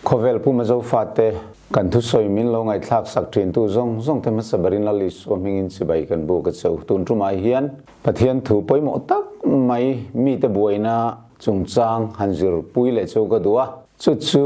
Khawvel Puma Zofate, kan thusawi min lo ngaihthlak sak thintu zawng zawng te hmasa berin Lal Isua hmingin chibai kan buk a che u. Tun tumah hian Pathian thu pawimawh tak mai mite buaina chungchang han zirpui leh chu ka duh a. Chu chu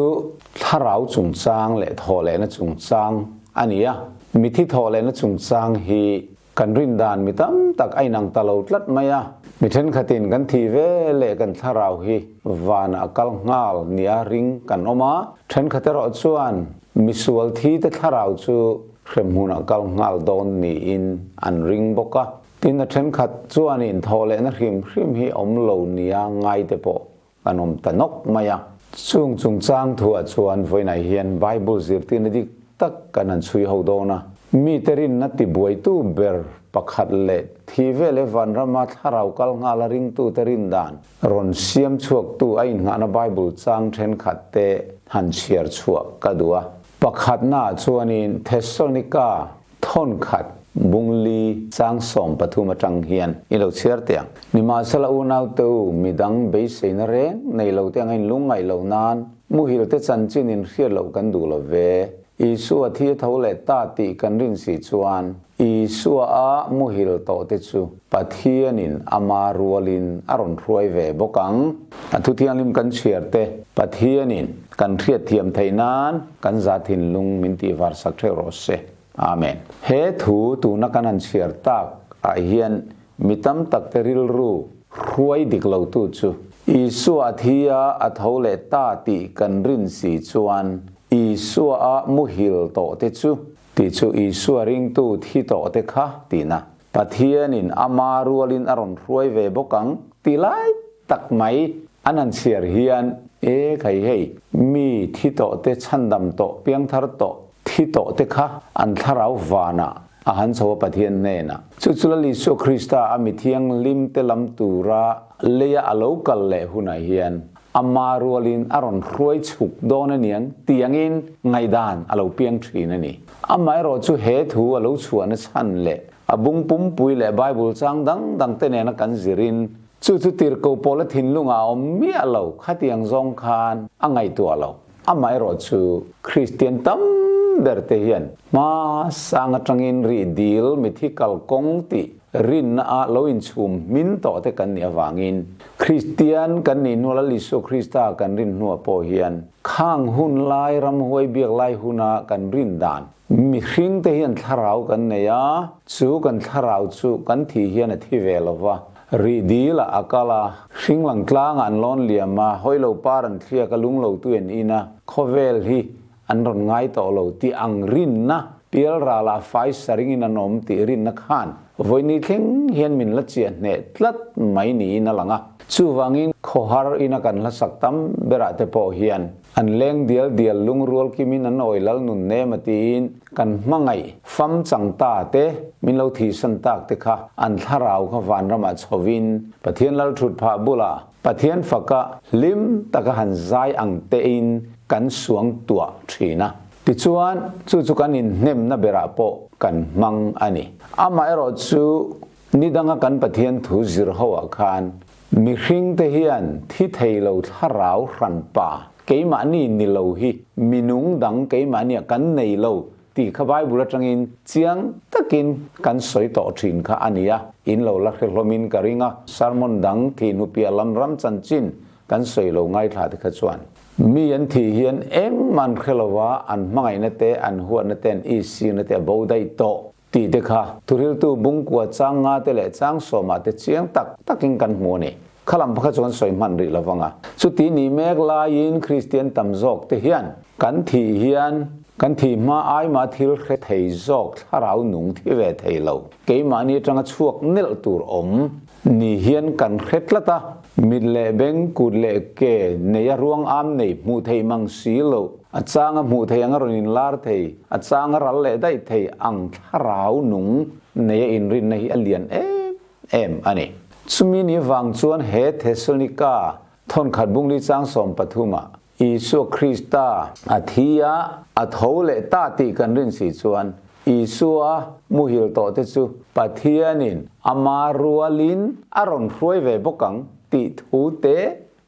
thlarau chungchang leh thawhlehna chungchang a ni a. Mithi thawhlehna chungchang hi kan rin dan mi tam tak a inang ta lo tlat mai a. Mi thenkhatin kan thih ve leh kan thlarau hi vanah a kal nghal nia ring kan awm a. Thenkhat erawh chuan misual thi te thlarau chu hremhmunah kal nghal dawn niin an ring bawk a. Tin, a thenkhat chuanin thawhlehna hrim hrim hi awm lo nia ngaite pawh kan awm ta nawk mai a. Chung chungchang thuah chuan vawiinah hian Bible zirtirna dik tak kan han chhui ho dawn a. Mite rinna tibuaitu ber pakhat leh thi veleh vanrama thlarau kal nghala ringtute rin dan rawn siam chhuaktu a innghahna Bible chang thenkhat te han chhiar chhuah ka duh a. Pakhatnaah chuanin Thessalonika Thawnkhat bungli chang 13 atang hian i lo chhiar teh ang. Nimahsela unaute u, midang beiseina reng nei lo te anga in lungngaih loh nan muhil te chanchin in hriat loh kan duh lo ve. Isua thi a tho leh ta tih kan rin si chuan Isua a muhil tawh te chu Pathianin ama rualin a rawn hruai ve bawk ang. A thuthianghlim kan chhiar te Pathianin kan hriatthiam theih nan kan za thinlung min tih var sak theuh rawh se. Amen. He thu tuna kan han chhiar tak ah hian mi tam tak te rilru hruai dik lo tu chu Isua a thi a, a tho leh ta tih kan rin si chuan Isua a muhil tawh te chu tih chu Isua ringtu thi tawh te kha tihna. Pathianin ama rualin a rawn hruai ve bawk ang ti lai tak mai an han chhiar hian, E khai hei, mi thi tawh te chhandam tawh, piangthar tawh, thi tawh te kha an thlarau vanah a han chho a Pathian hnenah. Chu chu Lal Isua Krista a mi thianghlim te lam tura leia a lo kal leh hunah hian ama rualin a rawn hruai chhuk dawn a niang tiangin ngaihdan a lo piang thin a ni. Amaherawh chu he thu a lo chhuahna chhan leh a bung pumpui leh Bible chang dang dang te nena kan zirin chu chu tirhko pawla thinlungah a awm miah lo khatiang zawng khan a ngaihtuah lo. Amaherawh chu Kristian tam ber te hian hma sang atangin rih dil mithi kalkawng tih rinna ah lo inchhum hmin tawh te kan nih avangin Kristian kan nih hnuah Lal Isua Krista kan rin hnuah pawh hian khang hun lai ramhuai biak lai huna kan rin dan mihring te hian thlarau kan nei a, chu kan thlarau chu kan thih hian a thi ve lo va, rih dil ah a kal a, hring lang tlang ah an lawn liam a, hawi lo par an thliak a, lung lo tu an in a, khawvel hi an rawn ngai tawh lo tih ang rinna pialral ah fai saringin an awm tih rinna khan vawini thleng hian min la chiah hneh tlat mai niin a lang a. Chuvangin khawhar ina kan hlasak tam berah te pawh hian an leng dial dial lungrual kimin an awi lal nun nem a tiin kan hmangaih fam chang ta te min lo thihsan tak te kha an thlarau kha vanramah chhovin Pathian lal thut phah bulah Pathian faka hlim taka han zai ang tein kan suang tuah thin a. Tichuan, chu chu kan inhnemna berah pawh kan hmang a ni. Amaherawh chu nidanga kan Pathian thu zir ho ah khan mihringte hian thi thei lo thlarau hranpa keimahni ni lo hi minung dang keimahniah kan nei lo Tih kha Bible atangin chiang takin kan sawi tawh thin kha a ni a, in lo la hre hlawmin ka ring a, sermon dang thih hnu piah lam ram chanchin kan sawi lo ngaithla te kha chuan mi an thih hian engmah an hre lova, an hmangaihna te, an huatna te, an isirna te a bo daih tawh tih te kha thuriltu bungkua chang nga te leh chang sawmah te chiang tak takin kan hmu a ni. Kha lam pakhat chu kan sawi hman rih lo vang a. Chuti ni mek laiin Kristian tam zawk te hian kan thih hian kan thih hma aima thil hre thei zawk thlarau nung thi ve thei lo keimahni atanga chhuak nelh tur awm ni hian kan hre tlat a. Mit leh beng, kut leh ke nei a ruang am nei hmuh theih mang si loh, a changa hmuh theih anga rawn inlar thei, a changa ral leh daih thei ang thlarau nung nei a inrinna hi a lian em em a ni. Chumi ni vang chuan he Thessalonika thawnkhat bungli chang 13 ah Isua Krista a thi a, a tho leh ta tih kan rin si chuan Isua muhil tawh te chu Pathianin ama rualin a rawn hruai ve bawk ang tih thu te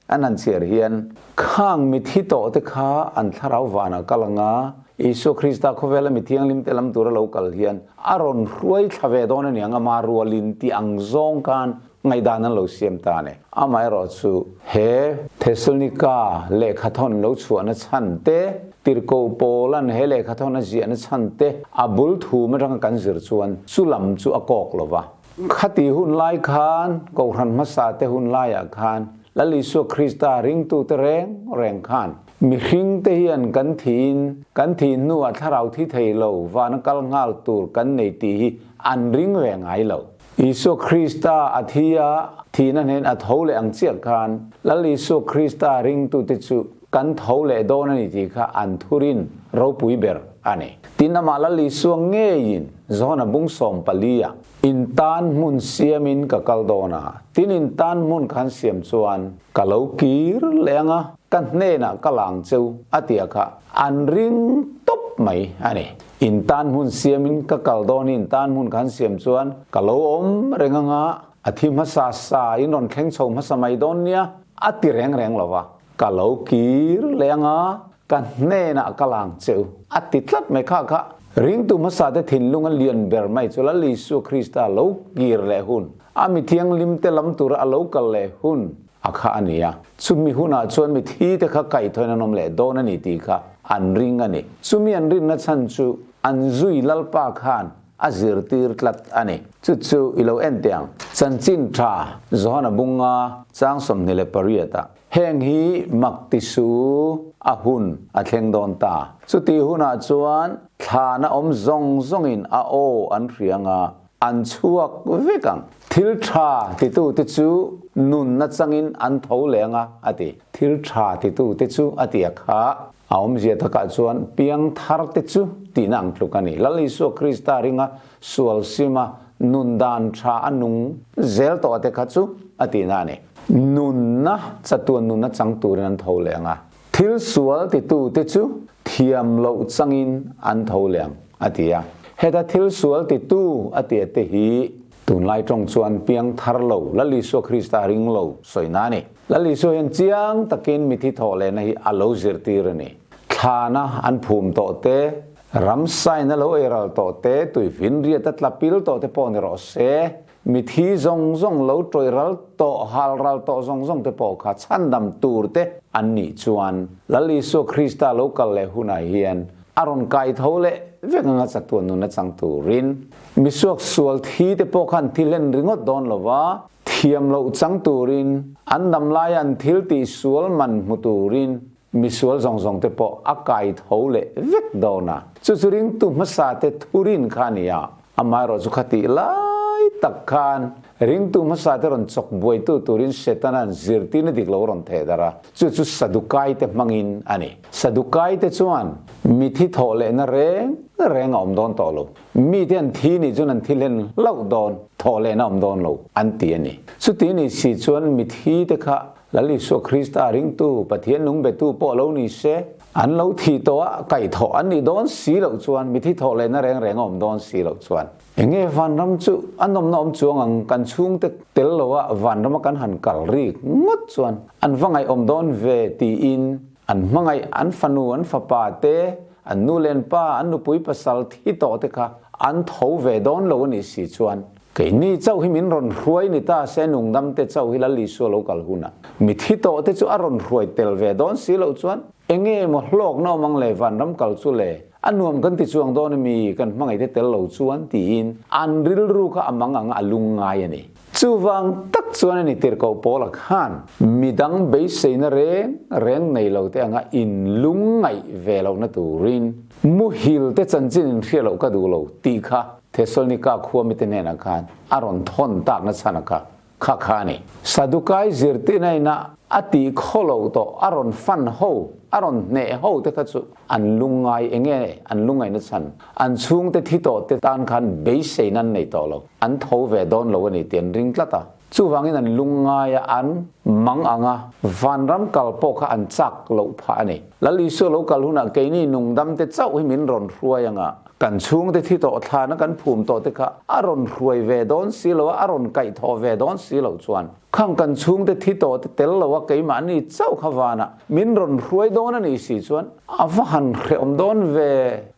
an han chhiar hian khang mithi tawh te kha an thlarau vanah kal ang a, Isua Krista khawvela mi thianghlim te lam tura lo kal hian a rawn hruai thla ve dawn a niang ama rualin tih ang zawng khan ngaihdan an lo siam ta a ni. Amaherawhchu he Thessalonika lehkhathawn lo chhuahna chhan te, Tirhkoh Paula'n he lehkhathawn a ziahna chhan te a bul thum atanga kan zir chuan chu lam chu a kawk lo va. Khati hun lai khan, Kohhran hmasa te hun laiah khan, Lal Isua Krista ringtute reng reng khan, mihring te hian kan thiin, kan thih hnuah thlarau thi thei lo vana kal nghal tur kan nei tih hi an ring ve ngai lo. Isua Krista a thi a, thihna hnen a tho leh ang chiah khan, Lal Isua Krista ringtute chu kan tho leh dawn a ni tih kha an thurin ropui ber a ni. Tin, amah Lal Isua ngeiin Johana bung 14 ah, In tan hmun siamin ka kal dawn a, tin in tan hmun khan siam chuan ka lo kir leh ang a, ka hnenah ka lang cheu a tia kha an ring tawp mai a ni. In tan hmun siamin ka kal dawn hi in tan hmun khan siam chuan ka lo awm reng ang a, a thi hmasa sa in rawn thleng chho hmasa mai dawn nia a ti reng reng lo va, ka lo kir leh ang a, ka hnenah ka lang cheu a ti tlat mai kha kha. Ringtu hmasa te thinlung a lian ber mai chu Lal Isua Krista lo kir leh hun, a mi thianghlim te lam tura a lo kal leh hun a kha a ni a. Chumi hunah chuan mi thi te kha kaihthawin an awm leh dawn a ni tih kha an ring a ni. Chumi an rinna chhan chu an zui Lalpa khan a zirtir tlat a ni. Chu chu i lo en teh ang. Chanchin tha Johana bunga chang 28 ah Heng hi mak ti su a hun a thleng dawn ta. Chutih hunah chuan thlana awm zawng zawngin a aw an hriang a, an chhuak vek ang. Thil tha titute chu nunna changin an tho leng a, a ti. Thil tha titute chu a ti a kha. A awmzia takah chuan piang tharte chu tihna ang tluk a ni. Lal Isua Krista ringa sual sima nun dan tha a nung zel tawh te kha chu a tihna a ni. Nunna chatuan nunna chang turin an tho leh ang a, thil sual titute chu thiam loh changin an tho leh ang, a ti a. Heta thil sual titu a tia te hi tunlai tawng chuan piang thar lo, Lal Isua Krista ring lo sawina a ni. Lal Isua hian chiang takin mithi thawh lehna hi a lo zirtir a ni. Thlana an phum tawh te, ramsaina lo eiral tawh te, tuifinriat a tla pil tawh te pawh ni rawh se, Mithi zawng zawng lo tawih ral tawh, hal ral tawh zawng zawng te pawh kha chhandam tur te an nih chuan Lal Isua Krista lo kal leh hunah hian a rawn kai tho leh vek anga chatuan nuna chang turin misuak sual thi te pawh khan thi hlen ringawt dawn lova thiam loh chang turin an dam laia an thil tih sual man hmu turin misual zawng zawng te pawh a kai tho leh vek dawn a. Chu chu ringtu hmasa te thurin kha a ni a. Amaherawh chu khatih lai tak khan ringtu hmasa te rawn chawk buaitu turin Setana'n zirtirna dik lo rawn theh darh a, chu chu Sadukai te hmangin a ni. Sadukai te chuan mithi thawh lehna reng reng a awm dawn tawh lo. Mite an thi nih chuan an thi hlen hlauh dawn, thawh lehna a awm dawn lo an ti a ni. Chuti nih si chuan mithi te kha Lal Isua Krista ringtu, Pathian nung betu pawh lo ni se, an lo thih tawh a, kaihthawh an nih dawn si loh chuan, mithi thawh lehna reng reng a awm dawn si loh chuan, enge vanram chu a nawmna awm chuang ang, kan chhungte tel lo a vanrama kan han kal rik ngawt chuan an va ngaihawm dawn ve tiin an hmangaih an fanu an fapa te, an nu leh an pa, an nupui pasal thi tawh te kha an tho ve dawn lo a nih si chuan, Keini chauh hi min rawn hruai ni ta se nungdam te chauh hi Lal Isua lo kal hunah mithi tawh te chu a rawn hruai tel ve dawn si loh chuan enge maw hlawkna awm ang le vanram kal chu le a nuam kan ti chuang dawn ami kan hmangaih te tel lo chuan tiin an rilru kha a mang ang a lung ngai a ni. Chuvang tak chuan a ni tirhkoh Paula khan midang beiseina reng reng nei lo te anga inlung ngaih ve lohna turin muhil te chanchin inhriat loh ka duh lo tih kha Thessalonika khua mite hnenah khan a rawn thawn tak na chhan a kha kha kha a ni. Sadukai zirtirna ina a tih khaw lo tawh a rawn fan ho, a rawn hneh ho te kha chu an lungngai enge an lungngaihna chhan, an chhungte thi tawh te tan khan beiseina an nei tawh lo, an tho ve dawn lo a ni tih an ring tlat a. Chuvangin an lungngai a, an mang ang a, vanram kal pawh kha an chak loh phah a ni. Lal Isua lo kal hunah keini nungdam te chauh hi min rawn hruai ang a. Kan chhungte thi tawh thlana kan phum tawh te kha a rawn hruai ve dawn si lo a, a rawn kaihthawh ve dawn si loh chuan khang kan chhungte thi tawh te tel lo a keimahni chauh kha vanah min rawn hruai dawn a nih si chuan a va han hrehawm dawn ve,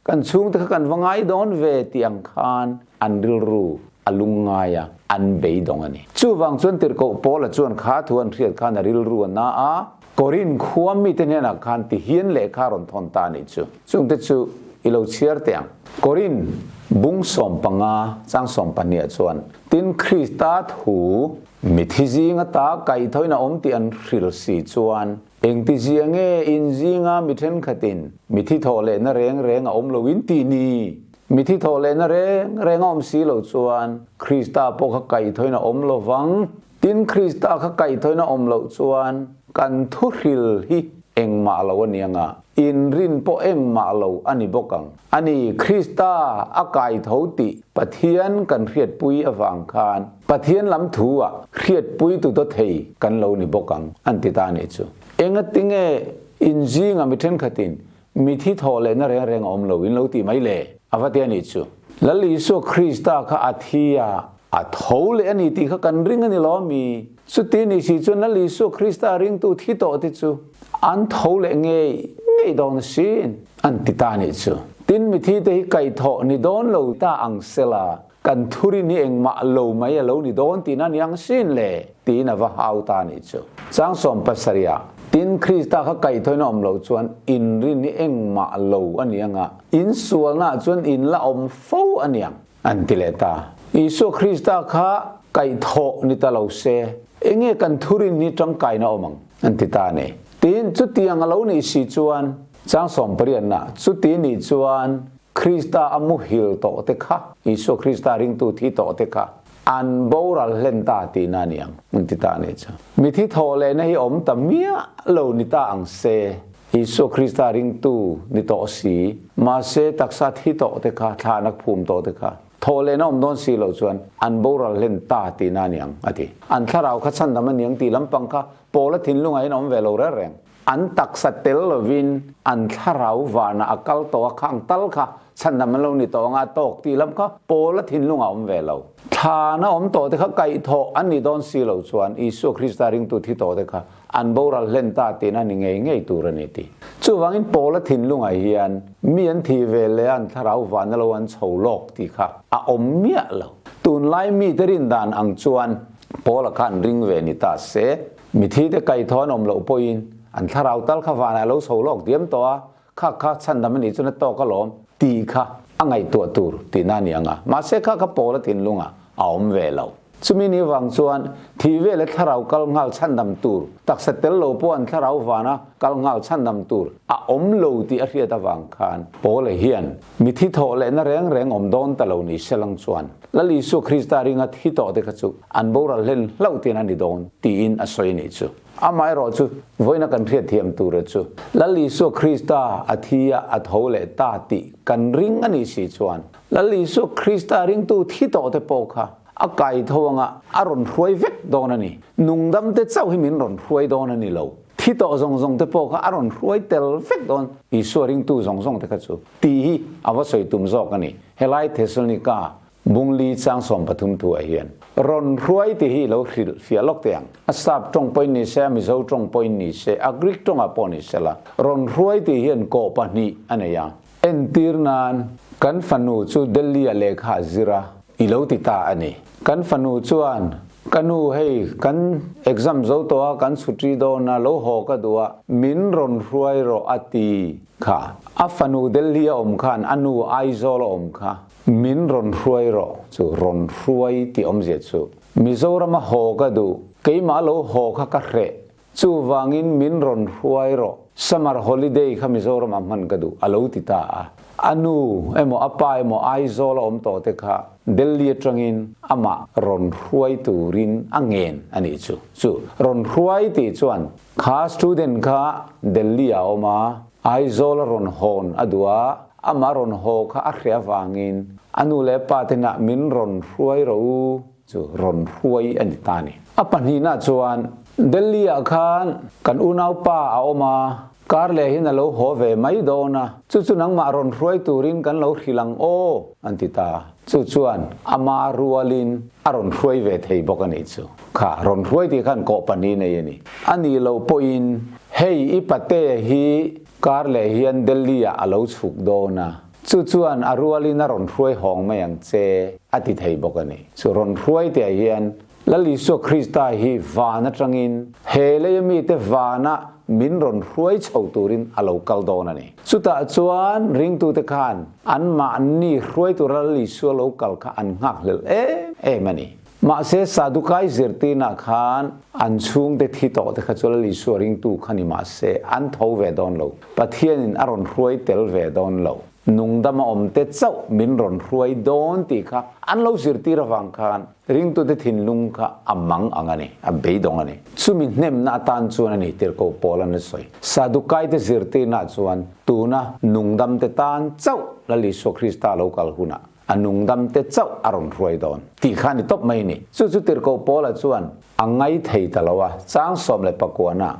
kan chhungte kha kan va ngai dawn ve tih ang khan an rilru a lungngai a, an beidawng a ni. Chuvang chuan Tirhkoh Paula chuan kha thu an hriat khan a rilru a na a, Korin khua mite hnenah khan ti hian lehkha rawn thawn ta a nih chu. Chungte chu i lo chhiar teh ang. Korin bung 15 chang 12 ah chuan, Tin, Krista thu mithi zinga ta kaihthawin a awm tih an hril si chuan, engtizia nge in zinga mi thenkhatin mithi thawh lehna reng reng a awm loin tih ni? Mithi thawh lehna reng reng a awm si lo chuan Krista pawh kha kaihthawin a awm lo vang. Tin, Krista kha kaihthawin a awm loh chuan kan thuhril hi engmah lo a ni ang a, inrin pawh engmah lo a ni bawk ang. A ni, Krista a kaitho tih Pathian kan hriatpui avang khan Pathian lam thu-ah hriatpui tu daw thei kan lo ni bawk ang, an ti ta a nih chu. Engatinge inzinga mi thenkhatin Mithi thawh lehna reng reng a awm lo, in lo tih mai le? A va ti a nih chu. Lal Isua Krista kha a thi a, a tho leh a ni tih kha kan ring a ni lo mi? Chuti ni si chuan Lal Isua Krista ringtu thi tawh te chu an tho leh ngei ngei dawn asin, an ti ta a nih chu. Tin, mithi te hi kaihthawh ni dawn lo ta ang sela, Kan thurin hi engmah lo mai a lo ni dawn tihna ni ang sin le? tiin a va hau ta a nih chu. Chang 17 ah, Tin, Krista kha kaihthawin a awm loh chuan inrin hi engmah lo a ni anga, insualnaah chuan in la awm fo a ni ang, an ti leh ta. Isua Krista kha kaihthawh ni ta lo se, enge kan thurin hi tangkaina awm ang? an ti ta a ni. Tin, chutiang a lo nih si chuan, chang 18ah, chuti nih chuan Krista a muhil tawh te kha, Isua Krista ringtu thi tawh te kha an boral hlen ta tihna a ni ang, an ti ta a nih chu. Mithi thawh lehna hi awm ta miah lo ni ta ang se, Isua Krista ringtu ni tawh si, mahse taksa thi tawh te kha, thlahnak phum tawh te kha, thawh lehna awm dawn si lo chuan an boral hlen ta tihna a ni ang, a ti. An thlarau kha chhandam a ni ang tih lampang kha Paula thinlungah hian a awm ve lo reng reng. An taksa tel lovin an thlarau vanah a kal tawh a, khang tal kha chhandam an lo ni tawh anga a tawk tih lam kha Paula thinlungah a awm ve lo. Thlana awm tawh te kha kaihthawh an nih dawn si lo chuan Isua Krista ringtu thi tawh te kha an boral hlen ta tihna a ni ngei ngei tur a ni tih. Chuvangin Paula thinlungah hian mi an thih ve leh a an thlarau vana lo an chho lawk tih kha a awm miah lo. Tunlai mite rindan ang chuan Paula kha an ring ve ni ta se. Mithi te kaithaw an awm loh pawhin an thlarau tal kha vanah a lo chho lawk diam tawh a, kha kha chhandam a nih chuan a tawk alawm tih kha a ngaihtuah tur tihna a ni ang a, mahse kha kha Paula thinlungah a awm ve lo. Chumi ni vang chuan thih vela thlarau kal nghal chhandam tur, taksa tel lo pawh an thlarau vana kal nghal chhandam tur a awm lo tih a hriat avang khan Paula hian mithi thawh lehna reng reng awm dawn ta lo ni selang chuan Lal Isua Krista ringa thi tawh te kha chu an boral hlen hlauh tiin a ni dawn tiin a sawi a nih chu. Amaherawh chu vawiina kan hriatthiam tura chu Lal Isua Krista a thi a, a tho leh ta tih kan ring a nih si chuan Lal Isua Krista ringtu thi tawh te pawh kha a kai tho anga a rawn hruai vek dawn a ni. Nungdam te chauh hi min rawn hruai dawn a ni lo. Thi tawh zawng zawng te pawh kha a rawn hruai tel vek dawn Isua ringtu zawng zawng te kha chu tih hi a va sawi tum zawk a ni. Helai Thessalonika Bungli chang 13 thuah hian rawn hruai tih hi i lo hrilh fiah lawk teh ang. A Sap tawng pawhin ni se, a Mizo tawng pawhin ni se, a Greek tawngah pawh ni se la, rawn hruai tih hian kawh pahnih a nei a. Entir nan, kan fanu chu Delhi-ah lehkha a zir a, i lo ti ta a ni. Kan fanu chuan, Ka nu hei, kan exam zo tawh a, kan chhuṭi dawn a, lo haw ka duh a, min rawn hruai rawh a ti kha. A fanu Delhi a awm khan a nu Aizawl a awm kha. Min rawn hruai rawh chu rawn hruai tih awmzia chu Mizorama haw ka duh, keimah lo haw kha ka hreh, chuvangin min rawn hruai rawh, summer holiday kha Mizoramah hman ka duh a lo ti ta a. A nu emaw a pa emaw Aizawl a awm tawh te kha Delhi atangin amah rawn hruai turin a ngen a nih chu. Chu rawn hruai tih chuan kha student kha Delhi ah a awm a, Aizawl a rawn hawn a duh a, amah rawn haw kha a hreh avangin a nu leh pa te hnah min rawn hruai rawh u chu rawn hruai a ni ta a ni. A pahnihna chuan Delhi ah khan kan unaupa a awm a, Kar lehin a lo haw ve mai dawn a, chu chu nangmah rawn hruai turin kan lo hrilh ang aw, an ti ta. Chu chuan ama rualin a rawn hruai ve thei bawk a nih chu. Kha, rawn hruai tih khan kawh pahnih nei a ni. A nih loh pawhin hei i patea hi kar leh hian Delhi-ah a lo chhuk dawn a, chu chuan a rualin a rawn hruai hawng mai ang che, a ti thei bawk a ni. Chu rawn hruai tihah hian Lal Isua Krista hi van atangin he leia mite vana min rawn hruai chho turin a lo kal dawn a ni. Chutah chuan ringtute khan anmahni hruai tura Lal Isua lo kal kha an nghakhlelh em em a ni. Mahse Sadukai zirtirna khan an chhungte thi tawh te kha chu Lal Isua ringtu kha ni mahse an tho ve dawn lo. Pathianin a rawn hruai tel ve dawn lo. Nungdama awmte chauh min rawn hruai dawn tih kha an lo zirtir avang khan ringtute thinlung kha a mang ang a ni, a beidawng a ni. Chumi hnemna atan chuan a ni tirhkoh Paul an a sawi. Sadukaite zirtirnaah chuan tuna nungdamte tan chauh Lal Isua Krista lo kal hunah a nungdamte chauh a rawn hruai dawn tih kha a ni tawp mai a ni. Chu chu tirhkoh Paula chuan a ngai thei ta lo a, chang 19 ah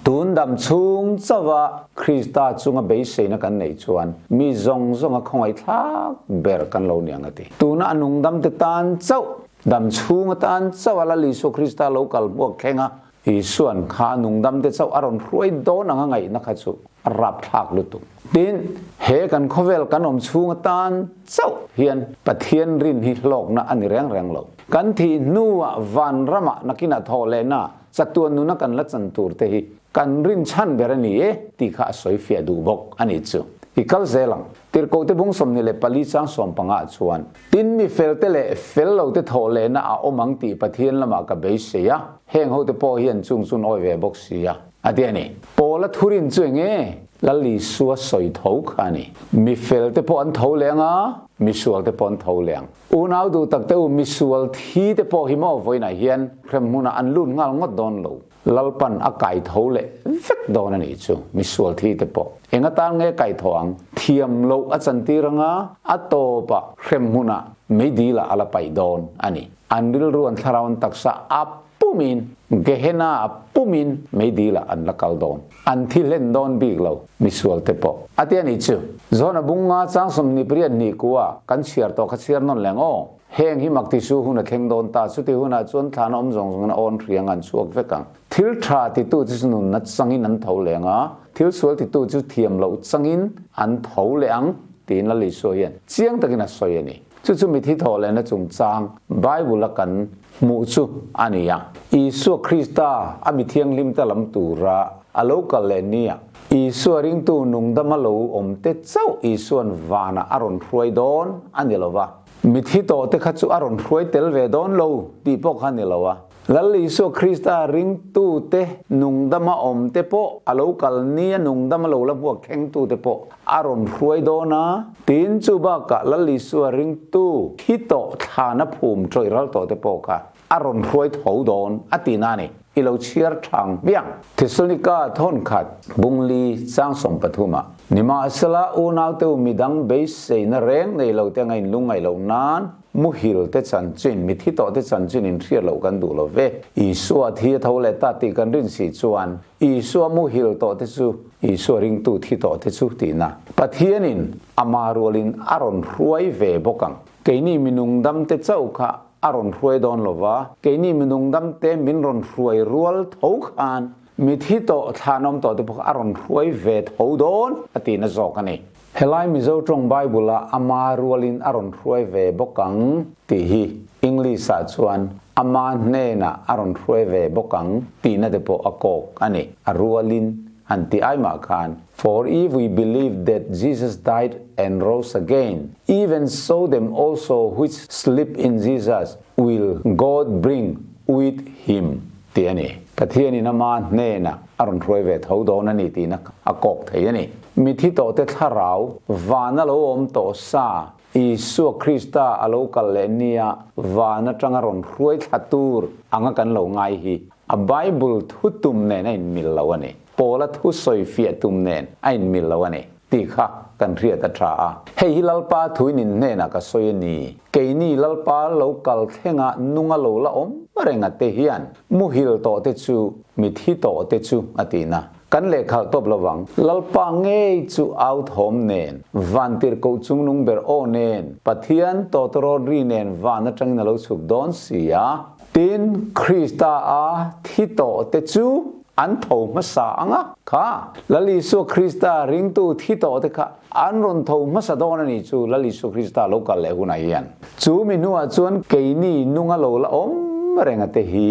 Tun dam chhung chauha Krista chunga beiseina kan neih chuan mi zawng zawnga khawngaihthlak ber kan lo ni ang a ti. Tuna a nungdamte tan chauh, dam chhung atan chauh a Lal Isua Krista lo kal hmuak thleng a, Isua'n kha a nungdamte chauh a rawn hruai dawn ang a ngaihna kha chu a rapthlak lutuk. Tin, he kan khawvel kan awm chhung atan chauh hian Pathian rin hi hlawkna a ni reng reng lo. Kan thih hnuah vanramah nakinah thawh lehna Chatuan nuna kan la chan tur te hi kan rin chhan ber a ni e tih kha a sawi fiah duh bawk a nih chu. I kal zel ang. Tirhkohte bung 24 chang 15 ah chuan, Tin mi fel te leh fel lo te thawh lehna a awm ang tih Pathian lamah ka beisei a, heng ho te pawh hian chung chun awi ve bawk si a, a ti a ni. Paula thurin chu eng nge? Lal Isua sawi tho kha a ni. Mi fel te pawh an tho leh ang a, mi sual te pawh an tho leh ang. Unau duh tak te u, misual thi te pawh hi maw vawiinah hian hrem hmunah an lut nghal ngawt dawn lo. Lalpan a kai tho leh vek dawn a nih chu, misual thi te pawh. Eng atan nge kai tho ang? Thiam loh a chantir anga a tawpah hrem hmunah meidil ah a la paih dawn a ni. An rilru an thlarau an taksa a pumin Gehenna a pumin meidil ah an la kal dawn. An thi hlen dawn bik lo, misual te pawh. A ti a nih chu. Zawn a bung nga chang 22 hnih kua kan chhiar tawh kha chhiar nawn leng aw. Heng hi mak tisu hun a thleng dawn ta, chuti hunah chuan thlan awm zawng zawngin a awn hriang an chhuak vek ang. Thil tha titu chu nunna changin an tho leng a, thil sual titu chu thiam loh changin an tho leh ang, tiin Lal Isua hian chiang takin a sawi a ni. Chu chu mithi thawh lehna chungchang Bible a kan hmuh chu a ni a. Isua Krista a mi thianghlimte lam tura a lo kal leh nia Isua ringtu nungdama lo awmte chauh Isua'n vanah a rawn hruai dawn a ni lo va. Mithi tawhte kha chu a rawn hruai tel ve dawn lo tih pawh kha a ni lo a. Lal Isua Krista ringtute nungdama awmte pawh a lo kal nia nungdama lo la hmuak thlengtute pawh a rawn hruai dawn a. Tin, chu bakah Lal Isua ringtu thi tawh thlana phum tawih ral tawhte pawh kha a rawn hruai tho dawn a ti na a ni. I lo chhiar thang hmiang. Thesalonika thawnkhat bungli chang 13 ah, Nimahsela unaute u midang beiseina reng nei lo te anga inlungngaih loh nan, Muhil te chanchin, mithi tawh te chanchin in hriat loh kan duh lo ve. Isua thi a tho leh ta tih kan rin si chuan Isua muhil tawh te chu Isua ringtu thi tawh te chu tihna. Pathianin ama rualin a rawn hruai ve bawk ang. Keini minung dam te chauh kha a rawn hruai dawn lo va, keini minung dam te min rawn hruai rual tho khan mithi tawh thlanawm tawh te pawh kha a rawn hruai ve tho dawn a tihna zawk a ni. Helai Mizo tawng Bible-a ama rualin a rawn hruai ve bawk ang tih hi English-ah chuan ama hnenah a rawn hruai ve bawk ang tihna te pawh a kawk a ni. A rualin han tih ai mah khan, For if we believe that Jesus died and rose again, even so them also which sleep in Jesus will God bring with him tih a ni. Pathianin ama hnenah a rawn hruai ve tho dawn a ni tihna a kawk thei a ni. Mithi tawhte thlarau van a lo awm tawh sa, Isua Krista a lo kal leh nia van atanga rawn hruai thla tur anga kan lo ngai hi a Bible thu tum nen a inmil lo a ni. Paula thu sawi fiah tum nen a inmil lo a ni tih kha kan hriat a tha a. Hei hi Lalpa thuin in hnenah ka sawi a ni. Keini Lalpa lo kal thlenga nunga lo la awm renga te hian muhil tawhte chu mithi tawhte chu a tihna. Kan lehkhalh tawp lovang. Lalpa ngei chu au thawm nen, vantirhkoh chungnung ber aw nen, Pathian tawtawrawt ri nen van atangin a lo chhuk dawn si a. Tin, Krista a thi tawh te chu an tho hmasa ang a, kha Lal Isua Krista ringtu thi tawh te kha an rawn tho hmasa dawn a ni chu Lal Isua Krista lo kal leh hunah hian. Chu mi hnuah chuan keini nunga lo la awm renga te hi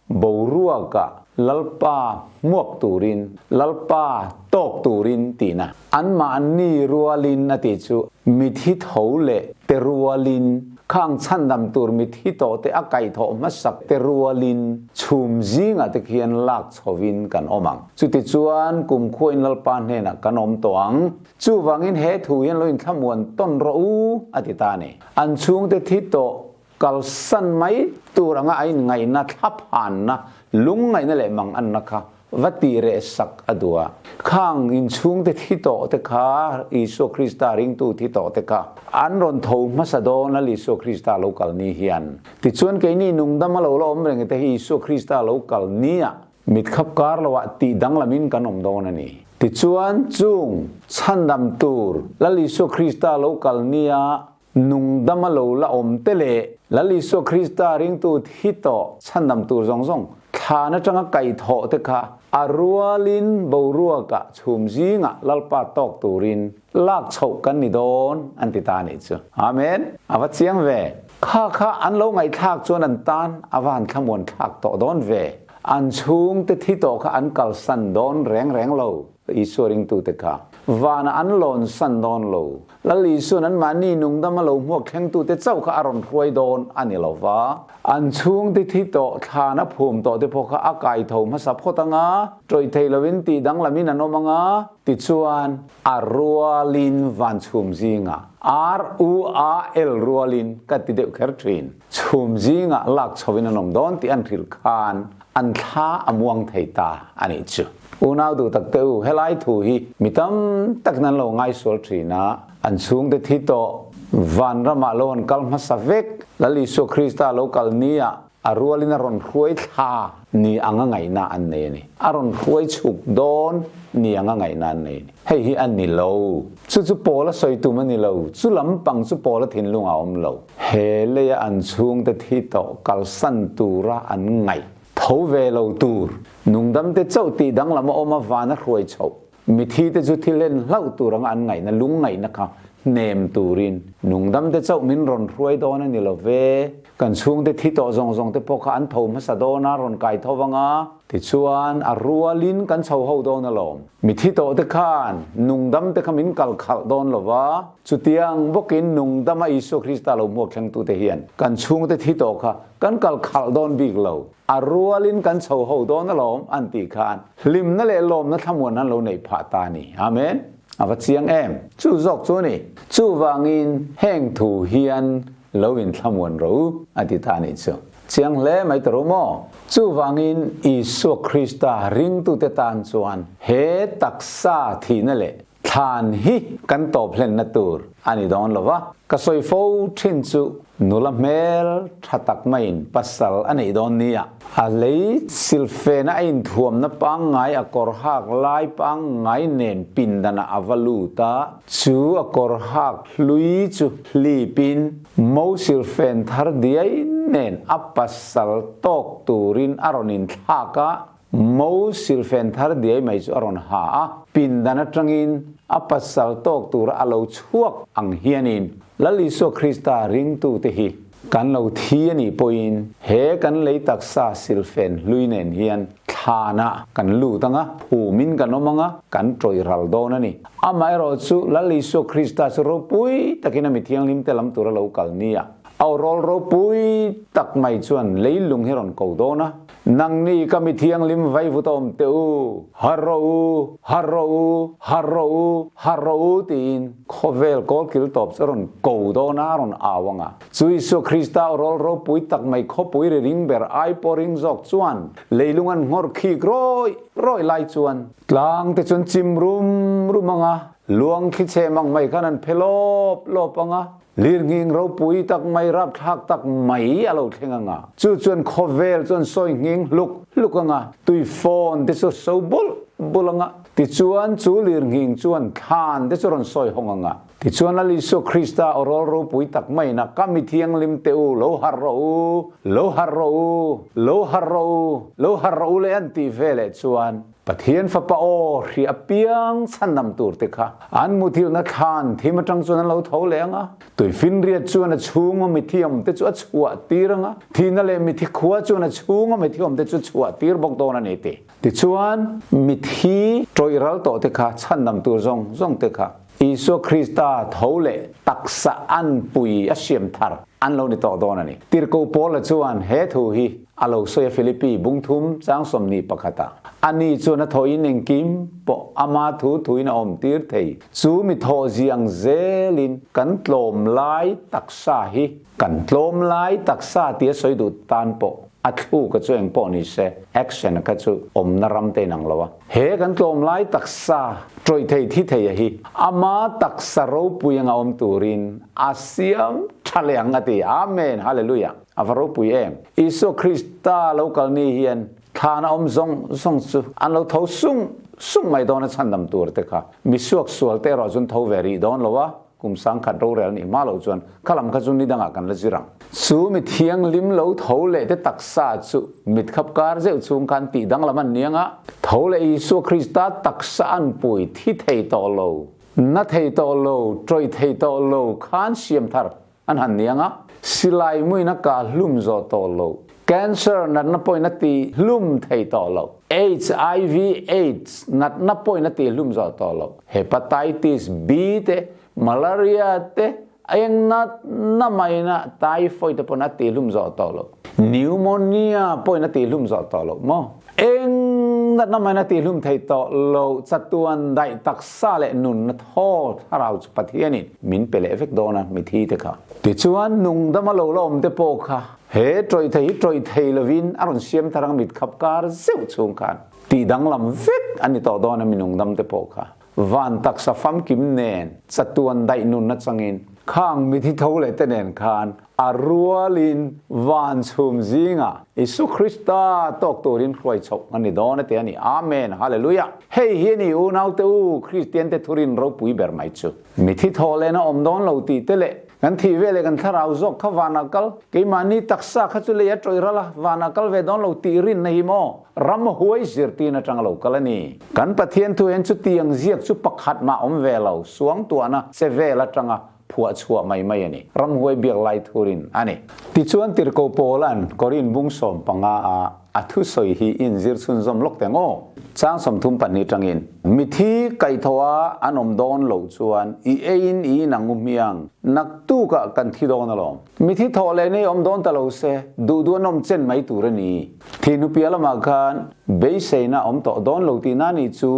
boruaka Lalpa hmuak turin, Lalpa tawk turin tihna. Anmahni rualin a tih chu mithi tho leh te rualin, khang chhandam tur mithi tawh te a kaihthawh hmasak te rualin chhum zingah te khian lak chhovin kan awm ang. Chutichuan kumkhuain Lalpa hnenah kan awm tawh ang. Chuvangin he thu hian lo inthlamuan tawn rawh u a ti ta a ni. An chhungte thi tawh Kalsan mai tur anga a inngaihna thlaphanna, lungngaihna leh manganna kha va tih reh sak a duh a. Khang inchhungte thi tawh te kha, Isua Krista ringtu thi tawh te kha an rawn tho hmasa dawn a Isua Krista lo kal ni hian. Tichuan keini nungdama lo la awm reng te hi Isua Krista lo kal nia mitkhap kar loah tih danglamin kan awm dawn a ni. Tichuan chung chhandam tur Lal Isua Krista lo kal nia Nungdama lo la awm te leh Lal Isua Krista ringtu thi tawh chhandam tur zawng zawng thlan atanga kaihthawh te kha a rualin boruakah chhum zingah Lalpa tawk turin lak chhoh kan ni dawn an ti ta a nih chu. Amen! A va chiang ve. Kha kha an lo ngaihthlak chuan an tan a va han thlamuan thlak tawh dawn ve. An chhungte thi tawh kha an kalsan dawn reng reng lo. Isua ringtute kha vanah an lawn san dawn lo. Lal Isua'n anmahni nungdama lo hmuak thlengtute chauh kha a rawn hruai dawn a ni lo va. An chhungte thi tawh, thlan a phum tawh te pawh kha a kai tho hmasa phawt ang a, ṭawih thei lovin tih danglamin an awm ang a, tichuan a rualin van chhum zingah, R-U-A-L rualin ka ti deuh kher ṭhin, chhum zingah lak chhovin an awm dawn tih an hrilh khan an thla a muang thei ta a nih chu. Unau duh tak te u, helai thu hi mi tam takin an lo ngaisual thin a, an chhungte thi tawh, vanramah lo an kal hmasa vek, Lal Isua Krista lo kal nia a rualin a rawn hruai thla ni anga ngaihna an nei a ni. A rawn hruai chhuk dawn ni anga ngaihna an nei a ni. Hei hi a ni lo. Chu chu Paula sawi tum a ni lo. Chu lampang chu Paula thinlungah a awm lo. He leia an chhungte thi tawh kalsan tura an ngaih tho ve lo tur, nungdamte chauh tih danglam a awm a van a hruai chhoh. Mithite chu thil en hlauh tur anga an ngaihna lungngaihna kha hnem turin nungdamte chauh min rawn hruai dawn a ni lo ve. Kan chhungte thi tawh zawng zawngte pawh kha an tho hmasa dawn a, rawn kai tho vang a, tichuan a rualin kan chho ho dawn alawm. Mithi tawhte khan nungdamte kha min kal khalh dawn lo va, chutiang bawkin nungdama Isua Krista lo hmuak thlengtute hian kan chhungte thi tawh kha kan kal khalh dawn bik lo, a rualin kan chho ho dawn alawm an tih khan hlimna leh lawmna thlamuan an lo neih phah ta a ni. Amen. A va chiang em? Chu zawk chu a ni. Chuvangin heng thu hian lo in thlamuan ro u a ti ta a nih chu. Chiang hle mai ta ru maw? Chuvangin Isua Krista ringtute tan chuan he taksa thihna leh thlan hi kan tawp hlenna tur a ni dawn lo va. Ka sawi fo thin chu nula hmel tha tak maiin pasal a neih dawn nia. A lei silfena a inthuamna pangngai a kawr hak lai pangngai nen pindanah a va lut a, chu a kawr hak hlui chu hlipin mo silfen thar diai nen a pasal tawk turin a rawn inthlak a, mo silfen thar diai mai chu a rawn ha a, pindan atangin a pasal tawk tura a lo chhuak ang hianin Lal Isua Krista ringtute hi kan lo thi a nih pawhin he kan lei taksa silfen hlui nen hian thlanah kan lut ang a, phumin kan awm ang a, kan tawih ral dawn a ni. Amaherawhchu Lal Isua Krista chu ropui takin a mi thianghlimte lam tura lo kal nia. Aw rawl ropui tak mai chuan leilung hi rawn ko dawn a, Nangni ka mi thianghlim vaivut a awm teh u, har rawh u, har rawh u, har rawh u, har rawh u tiin khawvel kawlkil tawp chu a rawn ko dawn a, a rawn au ang a. Chu Isua Krista aw rawl ropui tak mai khawpui ri ring ber ai pawh ring zawk chuan leilung an nghawr khik rawih rawih lai chuan tlang te chuan chim rum rum ang a, luang thli chhem ang mai khan an phe lawp lawp ang a. Lirnghing ropui tak mai, rapthlak tak mai a lo thleng ang a, chu chuan khawvel chuan sawi nghing hluk hluk ang a, tui fawn te chu so bulh bul anga, tichuan chu lirnghing chuan thlan te chu rawn sawi hawng anga. Tichuan Lal Isua Krista aw rawl ropui tak maiin a ka mi thianghlim te u, lo harh rawh u, lo harh rawh u, lo harh rawh u, lo harh rawh u le an tih veleh chuan Pathian Fapa aw hria apiang chhandam tur te kha an muthilhna thlan thim atang chuan an lo tho leh ang a, tuifinriat chuan a chhunga mithi awm te chu a chhuah tir ang a, thihna leh mithi khua chuan a chhunga mithi awm te chu chhuah tir bawk dawn a ni ti. Tichuan, mithi tawih ral tawh te kha chhandam tur zawng zawng te kha Isua Krista tho leh taksa anpui a siam thar an lo ni tawh dawn a ni. Tirhkoh Paula chuan he thu hi a lo sawi a Philippi bungthum chang 21 ah. Ani chuan a thawhin engkim pawh ama thu thuin a awm tir thei. Chu mi thawh ziang zelin kan tlawm lai taksa hi kan tlawm lai taksa tia sawi duh tan pawh a thluk a chu engpawh ni se action kha chu awmna ram te inang lo a. He kan tlawm lai taksa tawih thei thi thei a hi ama taksa ropui anga awm turin a siam tha leh ang a ti. Amen! Hallelujah! A va ropui em! Isua Krista lo kal ni hian thlan a awm zawng zawng chu an lo tho sung sung mai dawn a chhandam tur te kha misuak sual te erawh chuan tho ve rih dawn lo a. Kum sangkhat rorel nih hma loh chuan kha lam kha chu ni dangah kan la zir ang. Chu mi thianghlim lo tho leh te taksa chu mit khap kar zeuh chung khan tih danglam an niang a, tho leh Isua Krista taksa an pui thi thei tawh lo, na thei tawh lo, tawih thei tawh lo khan siam thar an han niang a, silai muin a kah hlum zawh tawh lo, cancer natna pawhin a tih hlum thei tawh lo, HIV aids natna pawhin a tih hlum zawh tawh lo. Hepatitis B te, Malaria te, eng natna maina typhoid te pawn a tih hlum zawh tawh lo. Pneumonia pawhin a tih hlum zawh tawh lo maw? Eng natna maina tih hlum thei tawh lo chatuan daih taksa leh nunna thaw thlarau chu Pathianin min pe leh vek dawn a mithi te kha. Tichuan nungdama lo la awm te pawh kha he tawih thei hi tawih thei lovin a rawn siam thar ang mit khap kar zeuh chhung khan. Tih danglam vek a ni tawh dawn a minung dam te pawh kha van taksa famkim nen chatuan daih nun atangin khang mithi tho leh te nen khan a rualin van chhum zingah Isu Krista tawk turin hruai chhoh a ni dawn a ti a ni. Amen Hallelujah! Hei hi a ni unaute u Kristian te thurin ropui ber mai chu. Mithi tho lehna awm dawn lo tih te leh Kan thih ve leh kan thlarau zawk kha vanah kal, keimahni taksa kha chu lei a tawih ral a, vanah kal ve dawn lo tih rinna hi maw ram huai zirtir atanga lo kal a ni. Kan Pathian thu hian chutiang ziak chu pakhat mah awm ve lo, suangtuahna che vel atanga phuah chhuah mai mai a ni. Ram huai biak lai thurin a ni. Tichuan Tirhkoh Paula'n Korin bung 15 ah A thusawi hi inzir chhunzawm lawk teng aw. Chang 32 tangin, Mithi kaihthawha an awm dawn loh chuan i eiin i in ang u hmiang, naktukah kan thi dawn alawm. Mithi thawh leh nei awm dawn ta lo se, duh duh an awm chen mai tur a ni. Thihnupiah lamah khan beiseina awm tawh dawn lo tihna nih chu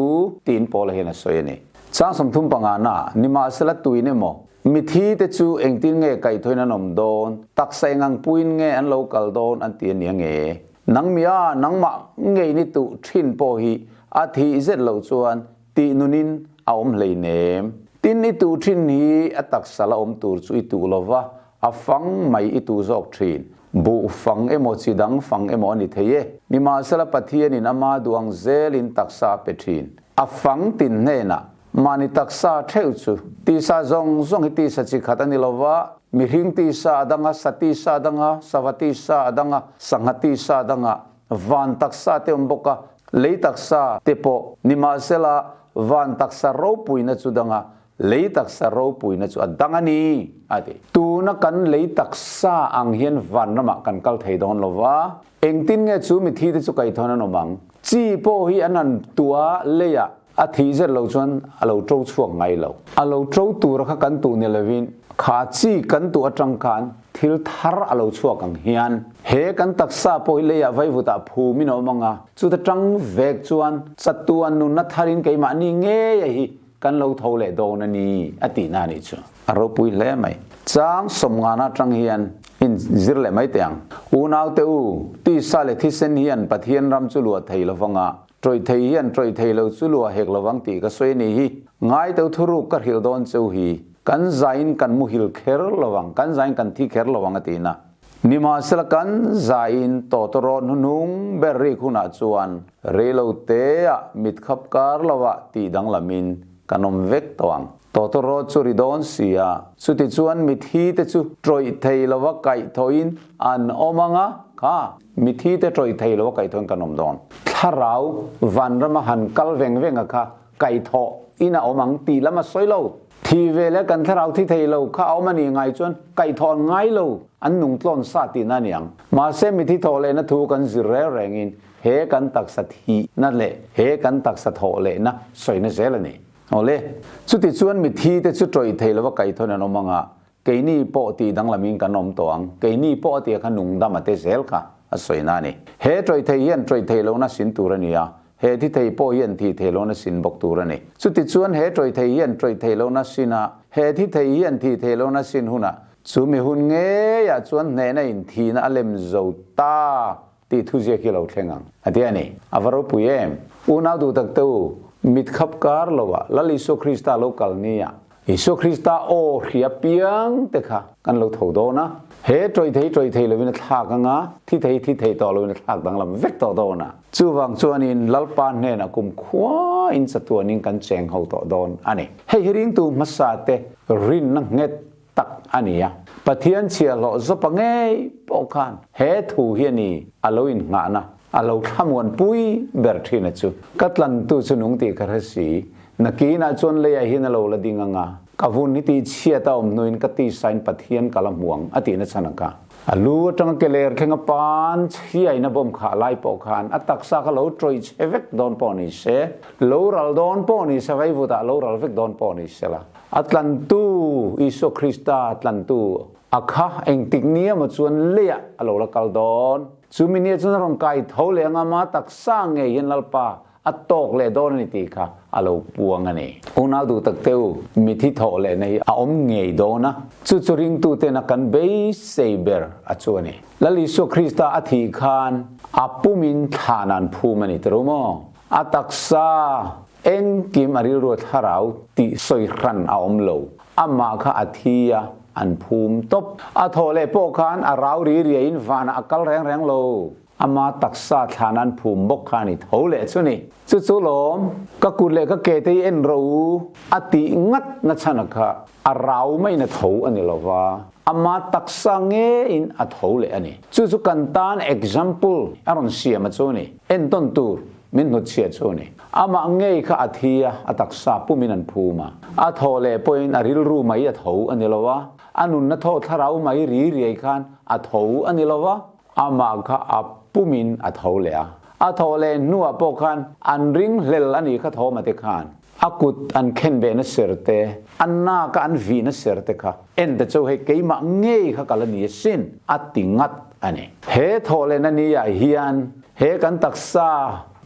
tiin Paula hian a sawi a ni. Chang 35 na, Nimahsela tuin emaw, Mithi te chu engtin nge kaihthawin an awm dawn, taksa eng ang puiin nge an lo kal dawn an ti a nia nge? Nang mia, nangmah ngei ni tuh thin pawh hi a thih zet loh chuan tih nunin a awm hleinem. Tin i tuh thin hi a taksa la awm tur chu i tuh lova, a fang mai i tuh zawk thin. Buh fang emaw chi dang fang emaw a ni thei e. Nimahsela Pathianin ama duh ang zelin taksa a pe thin. A fang tin hnenah Mahni taksa theuh chu tisa zawng zawng hi tisa chi khat a ni lo va, mihring tisa a dang a, sa tisa a dang a, sava tisa a dang a, sangha tisa a dang a, van taksa te awm bawk a, lei taksa te pawh nimahsela van taksa ropuina chu dang a, lei taksa ropuina chu a dang a ni, a ti. Tuna kan lei taksa ang hian van ramah kan kal thei dawn lo va, engtin nge chu mithi te chu kaithawn an awm ang? Chi pawh hi an han tuah leiah A thih zet lo chuan a lo to chhuak ngai lo. A lo to tura kha kan tuh ni lovin kha chi kan tuh atang khan thil thar a lo chhuak ang hian he kan taksa pawh hi leiah vaivutah phumin a awm ang a, chuta tang vek chuan chatuan nunna tharin keimahni ngei a hi kan lo tho leh dawn a ni a tihna a nih chu. A ropui hle mai. Chang sawmngana atang hian in zir leh mai teh ang. Unaute u, tisa leh thisen hian Pathian ram chu luah thei lovanga Tawih thei hian tawih thei lo chu luah hek lovang tih ka sawi a nih hi. Ngai teu thuruk ka hrilh dawn cheu hi. Kan zain kan muhil kher lovang, kan zain kan thi kher lovang a ti na. Nimahsela kan zaiin tawtawrawt hnuhnung ber rik hunah chuan reilo teah mitkhap kar lovah tih danglamin kan awm vek tawh ang. Tawtawrawt chu ri dawn si a, chutichuan mithi te chu tawih thei lova kaihthawhin an awm ang a, kha mithi te tawih thei lova kaihthawhin kan awm dawn. Thlarau vanrama han kal veng veng a kha kaihthawh in a awm ang tih lam a sawi lo. Thi ve leh kan thlarau thi thei lo kha a awm a nih ngai chuan kaihthawh an ngai lo, an nung tlawn sa tihna a ni ang. Mahse mithi thawh lehna thu kan zir reng rengin he kan taksa thihna leh he kan taksa thawh lehna sawina zel a ni. Awle, chuti chuan mithi te chu tawih thei lova kaihthawhin an awm ang a, keini pawh tih danglamin kan awm tawh ang, keini pawh a tia kha nungdam a te zel kha a sawina a ni. He tawih thei hian tawih thei lohna sin tur a ni a, he thi thei pawh hian thi thei lohna sin bawk tur a ni. Chuti chuan he tawih thei hian tawih thei lohna sin a, he thi thei hian thi thei lohna sin hunah chu mi hun ngeiah chuan hnehna in thihna a lem zo ta tih thuziak hi lo thleng ang, a ti a ni. A va ropui em? Unau duh tak te u, mit khap kar lo ah Lal Isua Krista lo kal ni ah Isua Krista aw hria piang te kha kan lo tho dawn a. He tawih thei tawih thei lovin a thlak ang a, thi thei thi thei tawh lovin a thlak danglam vek tawh dawn a. Chuvang chuanin Lalpa hnenah kum khuain chatuanin kan cheng ho tawh dawn a ni. Hei hi ringtu hmasa te rinna nghet tak a ni a. Pathian chhiahhlawh zawpa ngei pawh khan he thu hi a ni a lo innghahna, a lo thlamuanpui ber thin a chu. Ka tlantu chu nung tih ka hre si, nakinah chuan leiah hian a lo la ding ang a, ka vun hi tihchhiat a awm hnuin ka tisain Pathian ka la hmu ang a tihna chhan ang kha. A lu atanga ke ler thleng a pan chhiain a bawm khah lai pawh khan a taksa kha lo tawih chhe vek dawn pawh ni se, lo ral dawn pawh ni se, vaivutah lo ral vek dawn pawh ni se la, A tlantu, Isua Krista tlantu, a kha engtik ni emaw chuan leiah a lo la kal dawn. Chumi nia chuan a rawn kai tho leh anga ma taksa ngei hian Lalpa a tawk leh dawn a ni tih kha a lo puang a ni. Unau duh tak te u, mithi thawh lehna hi a awm ngei dawn a, chu chu ringtuten a kan beisei ber a chu a ni. Lal Isua Krista a thih khan a pumin thlan an phum a ni tiro maw? A taksa Engkim a rilru a thlarau tih sawi hran a awm lo. Amah kha a thi a, an phum tawp. A thawh leh pawh khan a rau ri riaiin vanah a kal reng reng lo. Ama taksa thlan an phum bawk kha a ni tho leh chu ni. Chu chu lawm, ka kut leh ka ke te hi en ro u a tih ngat na chhan a kha a rau maiin a tho a ni lo va, ama taksa ngeiin a tho leh a ni. Chu chu kan tan example a rawn siam a chu a ni. Entawn tur Min hnutchhiah chu a ni. Amah ngei kha a thi a, a taksa pumin an phum a. A thaw leh pawhin a rilru mai a tho a ni lo a, a nunna thaw thlarau mai ri riai khan a tho a ni lo a, amah kha a pumin a tho leh a. A thaw leh hnuah pawh khan an ringhlel a nih kha thawma te khan a kut an khen behna ser te, a naka an vihna ser te kha en te chu hei keimah ngei kha ka la ni asin a ti ngat a ni. He thaw lehna ni ah hian he kan taksa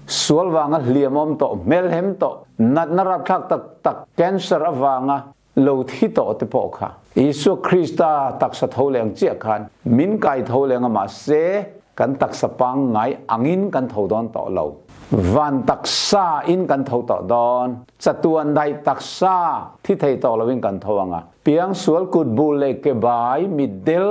sual vanga hliamawm tawh, hmelhem tawh, natna rapthlak tak tak, cancer avanga lo thi tawh te pawh kha Isua Krista taksa tho leh ang chiah khan min kai tho leh ang a mahse kan taksa pangngai angin kan tho dawn tawh lo. Van taksa in kan tho tawh dawn. Chatuan daih taksa thi thei tawh loin kan tho ang a. Piangsual kut bul leh ke bai mitdel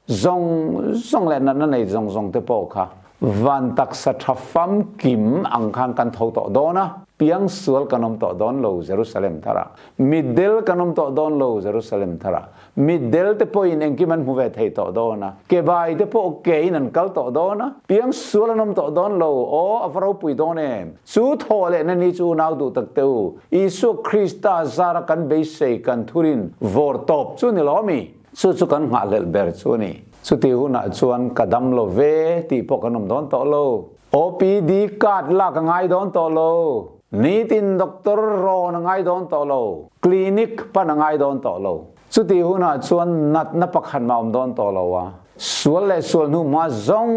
zawng zawng leh natna nei zawng zawng te pawh kha Van taksa tha famkim ang khan kan tho tawh dawn a, piangsual kan awm tawh dawn lo Jerusalem tharah. Mitdel kan awm tawh dawn lo Jerusalem tharah. Mitdel te pawhin engkim an hmu ve thei tawh dawn a, ke bai te pawh ke in an kal tawh dawn a, piangsual an awm tawh dawn lo, aw a va ropui dawn em! Chu thawh lehna ni chu unau duh tak te u, Isua Krista zara kan beisei kan thurin vawr tawp chu ni lo ami? Chu chu kan nghahhlelh ber chu a ni. Chuti hunah chuan ka dam lo ve tih pawh kan awm dawn tawh lo. OPD card lak a ngai dawn tawh lo. Nitin doctor rawn a ngai dawn tawh lo. Clinic pan a ngai dawn tawh lo. Chuti hunah chuan natna pakhat mah awm dawn tawh lo a. Sual leh sual hnu hma zawng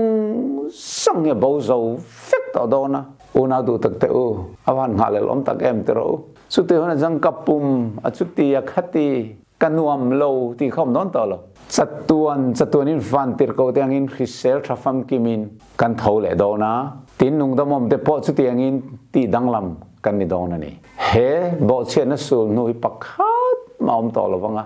zawng hi a bo zo vek tawh dawn a. Unau duh tak teh u, a van nghahhlelh awm tak em ti rawh u. Chuti hunah chuan ka pum a chuti a khati. Ka nuam lo ti kha awm dawn tawh lo. Chatuan chatuanin van tir ko te angin hrisel tha famkimin kan tho leh dawn a, tin nungdamawm te pawh chutiangin tih danglam kan ni dawn a ni. He bawhchhiatna sul hnu hi pakhat mah a awm tawh lo vang a,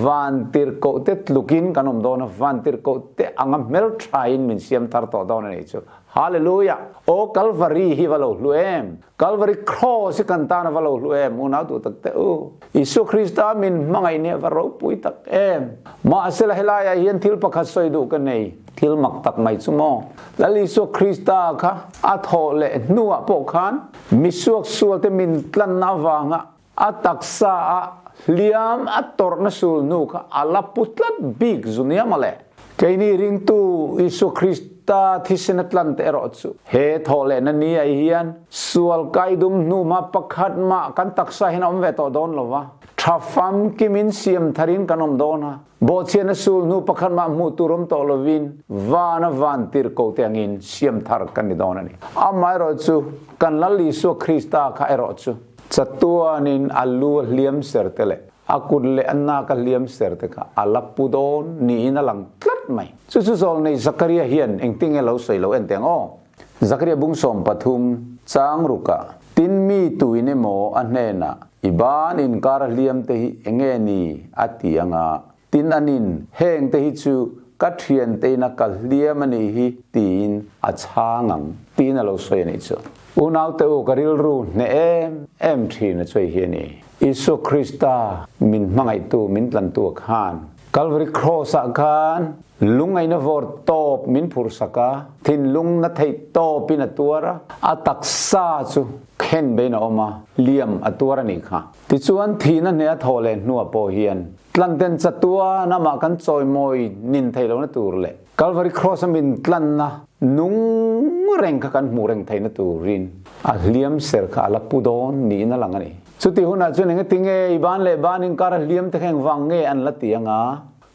vantirhkoh te tlukin kan awm dawn a, vantirhkoh te anga hmelthain min siam thar tawh dawn a nih chu. Hallelujah! Aw Kalvari hi va lo hlu em! Kalvari Kraws hi kan tan a va lo hlu em! Unau duh tak teh u. Isua Krista min hmangaih nia va ropui tak em! Mahsela helaiah hian thil pakhat sawi duh ka nei. Thil mak tak mai chu maw? Lal Isua Krista kha a thawh leh hnuah pawh khan misuak sualte min tlanna avanga a taksa a hliam a tawrhna sul hnu kha a la pu tlat bik zu nia mawle. Keini ringtu Isua Krista thisen a tlan te erawh chu he thawh lehna ni ai hian sual kaidum hnu hma pakhat mah kan taksa hian a awm ve tawh dawn lo va, tha famkimin siam tharin kan awm dawn a, bawhchhiatna sul hnu pakhat mah hmuh tur awm tawh lovin vana van tirhkoh te angin siam thar kan ni dawn a ni. Amaherawhchu kan Lal Isua Krista kha erawh chu Chatuanin a lu a hliam ser te leh a kut leh a nak a hliam ser te kha a la pu dawn niin a lang tlat mai. Chu chu zawlnei Zakaria hian engtinge lo sawi lo en teh ang aw. Zakaria bung 13 chang rukah, Tin mi tuin emaw a hnenah, I ban inkar a hliam te hi enge ni? a ti ang a. Tin anin, Heng te hi chu ka thiante ina ka hliam a nih hi tiin a chhang ang tiin a lo sawi a nih chu. Unaute u ka rilru hneh em em thin a chuai hi a ni. Isua Krista min hmangaihtu min tlantu a khan Calvary Cross ah khan lungaina vawr tawp min phurhsak a, thinlung na theih tawpin a tuar a, a taksa chu khen bein a awm a, liam a tuar a nih kha. Tichuan thihna hneh a thawh leh hnuah pawh hian Tlanten chatuan amah kan chawimawi nin thei lohna tur leh Calvary Cross a min tlanna nung reng kha kan hmuh reng theihna turin a hliam ser kha a la pu dawn niin a lang a ni. Chuti hunah chuan engati nge i ban leh ban inkar a hliam te kha engvang nge an la ti anga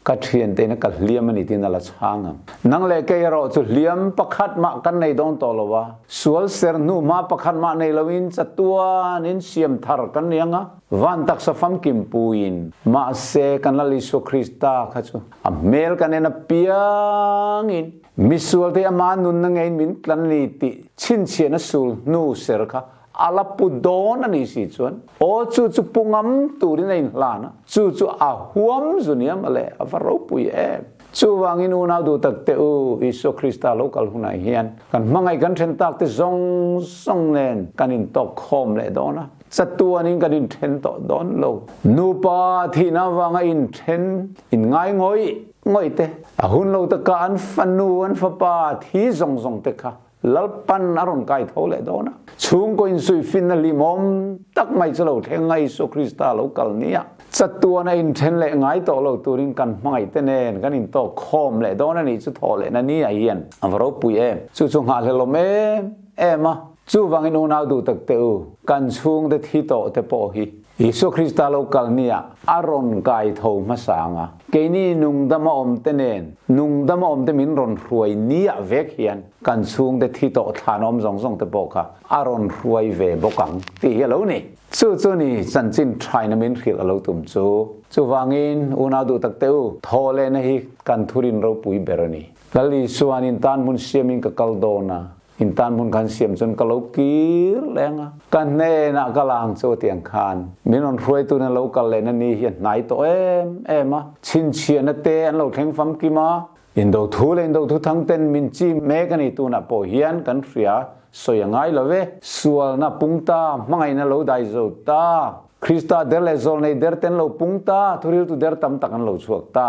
ka thiante ina ka hliam a ni tiin a la chhang ang. Nang leh kei erawh chu hliam pakhat mah kan nei dawn tawh lo a, sual ser hnu hma pakhat mah nei loin chatuanin siam thar kan ni anga, Van taksa famkim puiin, mahse kan Lal Isua Krista kha chu a hmel kan en apiangin misualte ama nunna ngeiin min tlan a ni tih chhinchhiahna sul hnu ser kha a la pu dawn a ni si chuan aw chu chu pu ngam turin a inhlan a, chu chu a huam zu nia mawle, a va ropui em. Chuvangin unau duh tak teh u, Isua Krista lo kal hunah hian kan hmangaih kan then tak te zawng zawng nen kan intawk khawm leh dawn a, chatuanin kan inthen tawh dawn lo. Nupa thihna avanga inthen in ngai ngawih ngawih te, a hun lo taka an fanu an fapa thi zawng zawng te kha Lalpan a rawn kai tho leh dawn a, chhungkaw insuihfinna hlimawm tak mai chu lo thleng a, Isua Krista lo kal nia. Chatuan a inthen leh ngai tawh lo turin kan hmangaih te nen kan intawk khawm leh dawn a nih chu thawh lehna nia hian a va ropui em. Chu chu nghahhlelawm em em a, chuvangin unau duh tak teh u, kan chhungte thi tawh te pawh hi Isua Krista lo kal nia a rawn kai tho hmasa ang a, keini nungdama awmte nen nungdama awmte min rawn hruai nia vek hian kan chhungte thi tawh thlan awm zawng zawng te pawh kha a rawn hruai ve bawk ang tih hi a lo ni. Chu chu ni chanchin thaina min hrilh a lo tum chu. Chuvangin unau duh tak teh u, thaw lehna hi kan thurin ropui ber a ni. Lal Isua'n in tan hmun siamin ka kal dawn a, In tan hmun khan siam chuan ka lo kir leng a, ka hnenah ka lang chu tiang khan min rawn hruaitu na lo kal lehna ni hi a hnai tawh em em a, chhinchhiahna te an lo thleng famkim a, indo thu leh indo thu thang ten min chi mek a ni tunah pawh hian kan hria sawi a ngai lo ve, sualna pung ta, hmangaihna lo dai zo ta, Krista der leh zawlnei der ten lo pung ta, thuriltu der tam tak an lo chhuak ta,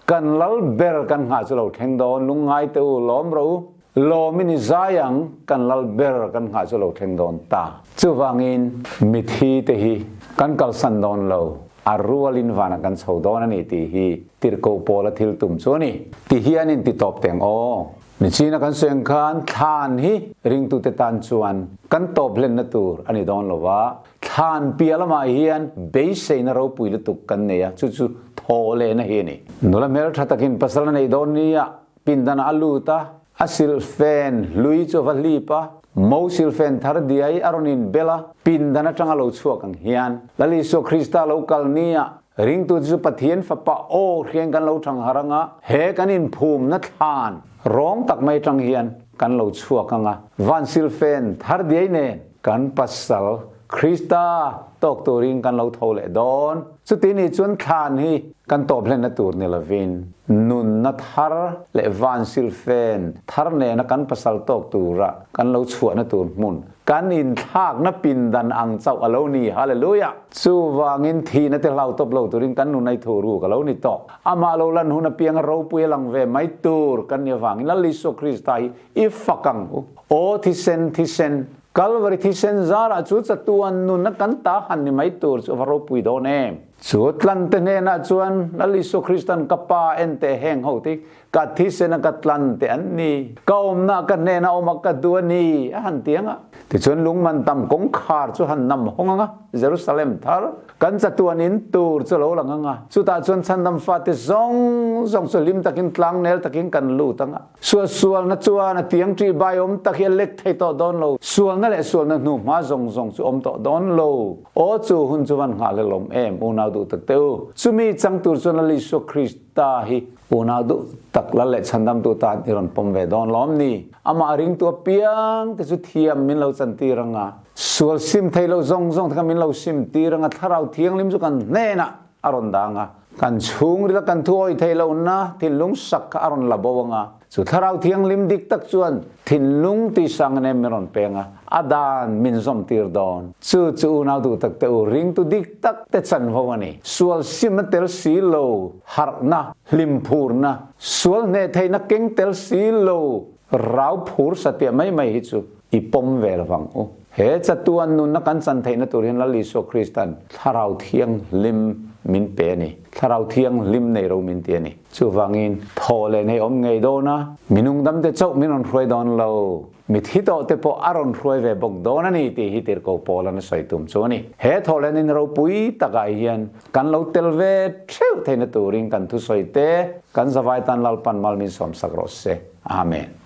kan lal ber kan nghah chu lo thleng dawn, lungngai teh u, lawm rawh u. Lawmin i zai ang, kan lal ber kan nghah chu lo thleng dawn ta. Chuvangin mithi te hi kan kalsan dawn lo, a rualin vanah kan chho dawn a ni tih hi tirhkoh Paula thil tum chu a ni. Ti hian in ti tawp teng aw. Nichina kan sawi ang khan thlan hi ringtute tan chuan kan tawp hlenna tur a ni dawn lo va, thlan piah lamah hian beiseina ropui lutuk kan nei a, chu chu thaw lehna hi a ni. Nula hmeltha takin pasal a nei dawn nia Pindanah a lut a, a silhfen hlui chu a va hlip a, mo silhfen thar diai a rawn inbel a, pindan atanga lo chhuak ang hian Lal Isua Krista lo kal nia ringtu chu Pathian Fapa aw hriain kan lo thang har anga, he kan inphumna thlan rawng tak mai atang hian kan lo chhuak anga, van silhfen thar diai nen kan pasal. Krista tawk turin kan lo tho leh dawn. Chuti nih chuan thlan hi kan tawp hlenna tur ni lovin nunna thar leh van silfen thar nena kan pasal tawk tura kan lo chhuahna tur hmun kan inthlakna pindan ang chauh a lo ni. Hallelujah! Chuvangin thihna te hlau tawp lo turin kan nun ai thu ruk a lo ni tawh. Amah lo lan hun apianga ropui a lang ve mai tur kan ni avangin Lal Isua Krista hi i fak ang u. Aw thisen, thisen, Kalvari thisen zarah chu chatuan nunna kan ta han ni mai tur chu a va ropui dawn em! Chu tlante hnenah chuan Lal Isua Kristan ka Pa en teh heng ho te ka thisena ka tlan te an ni, ka awmna ka hnena awm a ka duh a ni a han ti ang a. Tichuan lungman tam kawngkhar chu han nam hawng ang a, Jerusalem thar kan chatuan in tur chu a lo lang ang a, chutah chuan chhandam fate zawng zawng chu hlim takin tlangnel takin kan lut ang a. Suahsualna chuan a tiang ṭih bai awm tak hi a lek thei tawh dawn lo. Sualna leh sualna hnu hma zawng zawng chu awm tawh dawn lo. Aw chu hun chu van nghah hlelawm em, unau duh tak teh u. Chumi chang tur chuan Lal Isua Krista hi unau duh tak lal leh chhandamtu tan i rawn pawm ve dawn lawm ni? Amah ringtu apiang te chu thiam min lo chantir ang a, sual sim thei lo zawng zawng te kha min lo sim tir ang a, Thlarau Thianghlim chu kan hnenah a rawn dang a, kan chhungrila kan thu awih theih lohna thinlung sak kha a rawn la bo ang a, chu Thlarau Thianghlim dik tak chuan thinlung tisang a nem min rawn peng a, a dan min zawm tir dawn. Chu chu unau duh tak te u, ringtu dik tak te chanvo a ni. Sual sim a tel si lo, harhna, hlimphurna, sual hneh theihna keng tel si lo, rau phur satliah mai mai hi chu i pawm ve lovang u. He chatuan nunna kan chan theihna tur hian Lal Isua Kristan Thlarau Thianghlim min pe a ni. Thlarau Thianghlim nei ro min ti a ni. Chuvangin thaw leh nei awm ngei dawn a, mi nungdamte chauh min rawn hruai dawn lo. Mi thi tawh te pawh a rawn hruai ve bawk dawn a ni tih hi tirhkoh Paula'n a sawi tum chu a ni. He thawhlen in ropui takah hian kan lo tel ve theuh theihna turin kan thusawi te kan zavai tan Lalpan mal min sawmsak rawh se. Amen.